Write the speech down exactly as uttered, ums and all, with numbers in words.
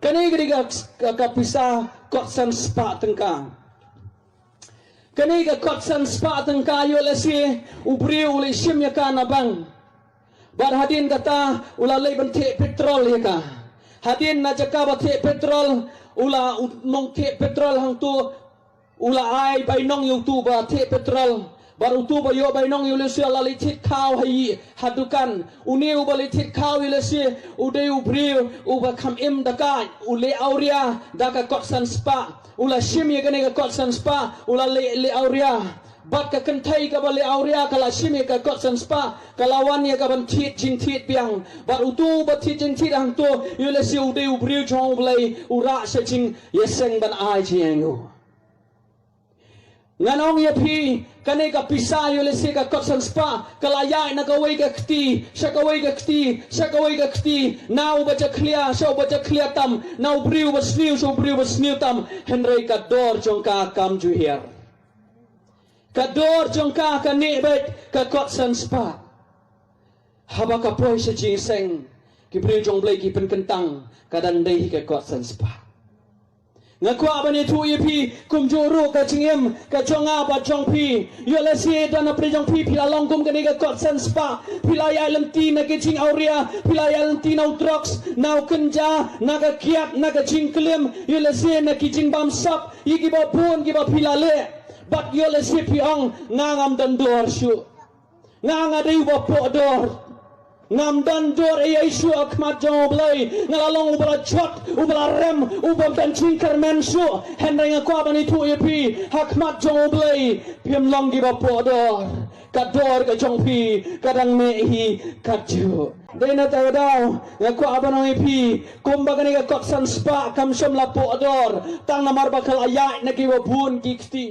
Kane ka dei ka, ka, ka pisa kot san spah tyngka. Kane ka kot san spah tyngka ïoh lehse u briew u la shim ïa ka na bank. Bad hadien kata u la leit ban thied petrol ïa ka. Hadien na jaka ba thied petrol u la u nongthied petrol hangto u la ai bainong ïa uto ba thied petrol. Bad uto ba ïoh bainong ïoh lehse la leit thied khaw ha ïing ha dukan. Une uba leit thied khaw ïoh lehse u dei u briew uba kham im da ka, u leh awria da ka kot san spah. U la shim ïa kane ka kot san spah, u la leh, leh awria. Bad ka kynthei kaba leh awria ka la shim ïa ka kot san spah, ka la wan ïa ka ban thied jingthied biang. Bad uto ba thied jingthied hangto ïoh lehse u dei u briew jong U Blei, u rah sha jingïaseng ban ai jingïainguh. Ngan ong ïa phi, kane ka pisa ïoh lehse ka kot san spah ka la ïaid na kawei ka kti sha kawei ka kti sha kawei ka kti, na uba jakhlia sha uba jakhlia tam, na u briew uba sniew sha u briew uba sniew tam, hynrei ka dor jong ka kam ju hiar. Ka dor jong ka ka neh beit ka kot san spah. Haba ka poi sha jingïaseng, ki briew jong U Blei ki pynkyntang, ka dang dei hi ka kot san spah. Nga kwah ban ïathuh ïa phi, kumjuh ruh ka jingim ka jong nga bad jong phi. Ïoh lehse don na pdeng jong phi, phi la long kum kane ka kot san spah. Phi la ïaid lynti na ki jingawria, phi la ïaid lynti na u drugs, na u kynja, na ka kiad, na ka jingklim, ïoh lehse na ki jingbamsap ïa kiba bun kiba phi la leh. Bad ïoh lehse phi ong, nga ngam don dor shuh. Nga, nga dei uba poh dor. Ngam don dor ei ei shuh ha khmat jong U Blei. Nga la long uba la jot, uba la rem, uba ym don jingkyrmen shuh. Hynrei nga kwah ban ïathuh ïa phi, ha khmat jong U Blei phim long kiba poh dor. Ka dor ka jong phi ka dang neh hi katjuh. Dei na kata ka daw nga kwah ban ong ïa phi, kumba kane ka kot san spah kam shym la poh dor, tang namar ba ka la ïaid na kiba bun ki kti.